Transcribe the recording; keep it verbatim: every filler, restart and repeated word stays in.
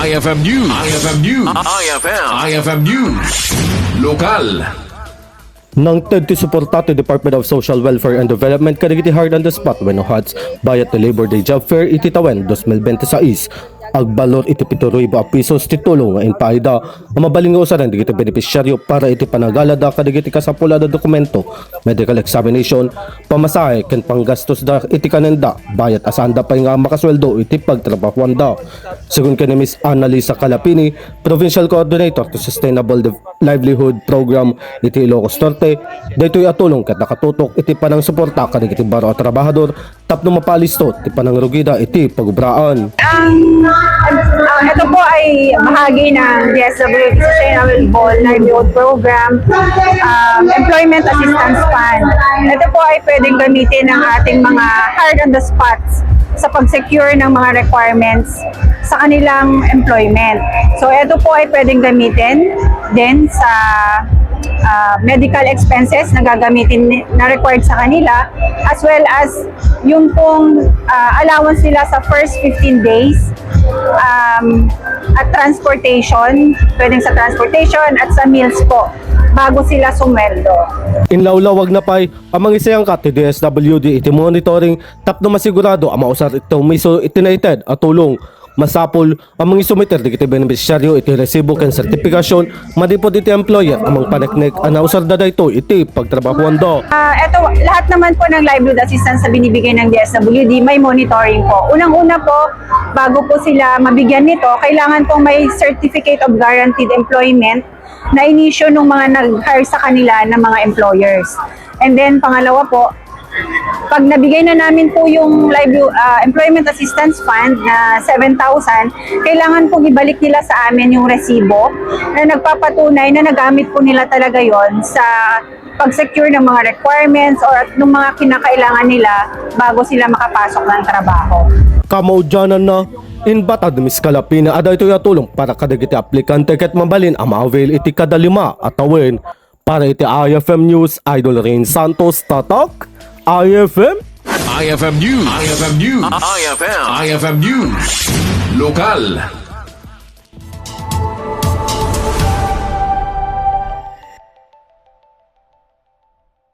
I F M News. I F M News. I F M. I F M News. Lokal. Nangted ti suporta ti Department of Social Welfare and Development kadagiti hard on the spot wenno HOTS bayat ti Labor Day Job Fair iti tawen dos mil bente sais. Agbalor iti pito ribu a pesos ti tulong nga impaayda a mabalin nga usaren dagiti benepisyaryo para iti panagalada kadagiti kasapulan a dokumento, medical examination, pamasahe ken panggastosda iti kanenda, bayat a saanda pay nga makasueldo iti pagtrabahoanda. Segun ken ni Miss Annalisa Calapini, Provincial Coordinator to Sustainable Dev-, Livelihood Program iti Ilocos Norte, daytoy a tulong ket nakatutok iti panangsuporta kadagiti baro a trabahador tapno mapaalisto ti panangrugida iti pagubraan. Ang, ah, ito po ay bahagi ng D S W D Sustainable Livelihood Program, um, Employment Assistance Fund. Ito po ay pwedeng gamitin ng ating mga hard on the spots sa pag-secure ng mga requirements sa kanilang employment. So, ito po ay pwedeng gamitin din sa, ah, medical expenses na gagamitin ni-, na required sa kanila, as well as yung pong, ah, allowance nila sa first fifteen days, um, at transportation, pwedeng sa transportation at sa meals po, bago sila sumweldo. Inlawlawag na pay a mangisayangka ti D S W D iti monitoring tapno masigurado a mausar iti umiso iti naited a tulong. Masapul a mangisumiter dagiti benepisyaryo iti resibo ken sertifikasyon manipud iti employer a mangpaneknek a nausarda daytoy iti pagtrabahoanda. Ah, eto, lahat naman po ng livelihood assistance na binibigay ng D S W D, may monitoring po. Unang-una po, bago po sila mabigyan nito, kailangan po may certificate of guaranteed employment na inisyu ng mga nag-hire sa kanila ng mga employers. And then, pangalawa po, pag nabigay na namin po yung livelihood, ah, employment assistance fund na seven thousand, kailangan pong ibalik nila sa amin yung resibo na nagpapatunay na nagamit po nila talaga yon sa pag-secure ng mga requirements or ng mga kinakailangan nila bago sila makapasok ng trabaho. Kamaudiananna, inbatad ni Miss Calapini a daytoy a tulong para kadagiti aplikante ket mabalin a ma-avail iti kada lima a tawen. Para iti I F M News, Idol Rain Santos, Tatak, I F M. I F M News. I F M News. I F M. I F M News. Lokal.